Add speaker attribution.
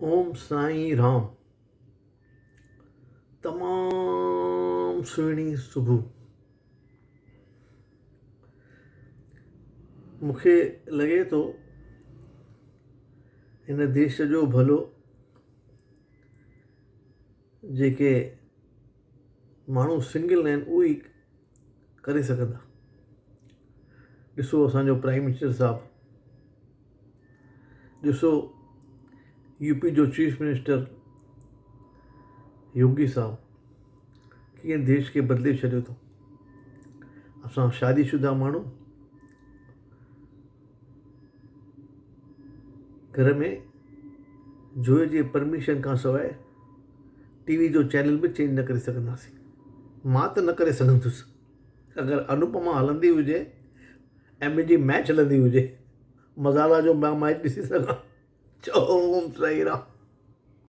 Speaker 1: اوم سائين رام تمام سهڻي صبح مون کي لڳي ٿو هن ديش جو ڀلو جيڪي ماڻهو سنگل آهن اهي ئي ڪري سگهندا ڏسو اسان جو پرائم منسٽر صاحب ڏسو يو پي جو چيف منسٽر يوگي صاحب ڪيئن ديش کي بدلي ڇڏيو اٿو اسان شادي شده ماڻهو گهر ۾ جوء جي پرميشن کان سواء ٽي وي جو چينل به چينج نه ڪري سگهنداسين مان ته نه ڪري سگهندس اگر انوپما هلندي هجي ۽ منهنجي ميچ هلندي هجي مزالا جو مان ميچ ڏسي سگهان چئو اوم سائي رام.